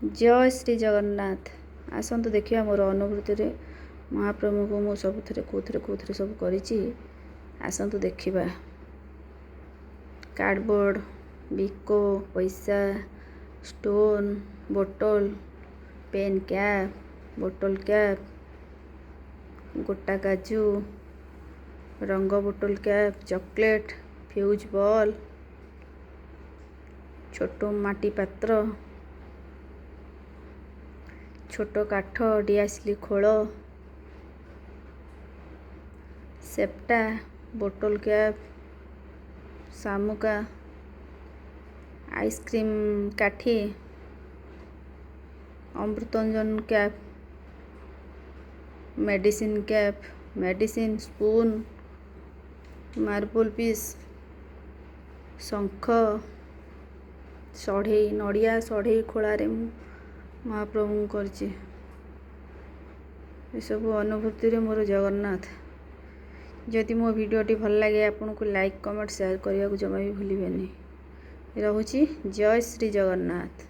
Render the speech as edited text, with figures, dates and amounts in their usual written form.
ଜୟ ଶ୍ରୀ ଜଗନ୍ନାଥ। ଆସନ୍ତୁ ଦେଖିବା ମୋର ଅନୁଭୂତିରେ ମହାପ୍ରଭୁଙ୍କୁ ମୁଁ ସବୁଥିରେ କେଉଁଥିରେ କେଉଁଥିରେ ସବୁ କରିଛି। ଆସନ୍ତୁ ଦେଖିବା। କାର୍ଡ଼ବୋର୍ଡ଼, ବିକୋ, ପଇସା, stone, bottle, pen cap, bottle cap, ଗୋଟା କାଜୁ, ରଙ୍ଗ bottle cap, chocolate, fuse ball, ଛୋଟ ମାଟି ପାତ୍ର, ଛୋଟ କାଠ ଡିଆସିଲି ଖୋଳ, ସେପ୍ଟା, ବୋଟଲ କ୍ୟାପ୍, ଶାମୁକା, ଆଇସ୍କ୍ରିମ୍ କାଠି, Amrutanjan cap, medicine cap, medicine spoon, marble piece, ଶଙ୍ଖ, ସଢ଼େଇ, ନଡ଼ିଆ ସଢ଼େଇ ଖୋଳାରେ ମୁଁ ମହାପ୍ରଭୁଙ୍କୁ କରିଛି। ଏସବୁ ଅନୁଭୂତିରେ ମୋର ଜଗନ୍ନାଥ। ଯଦି ମୋ ଭିଡ଼ିଓଟି ଭଲ ଲାଗେ ଆପଣଙ୍କୁ, ଲାଇକ୍, କମେଣ୍ଟ, ସେୟାର କରିବାକୁ ଜମା ବି ଭୁଲିବେନି। ରହୁଛି, ଜୟ ଶ୍ରୀ ଜଗନ୍ନାଥ।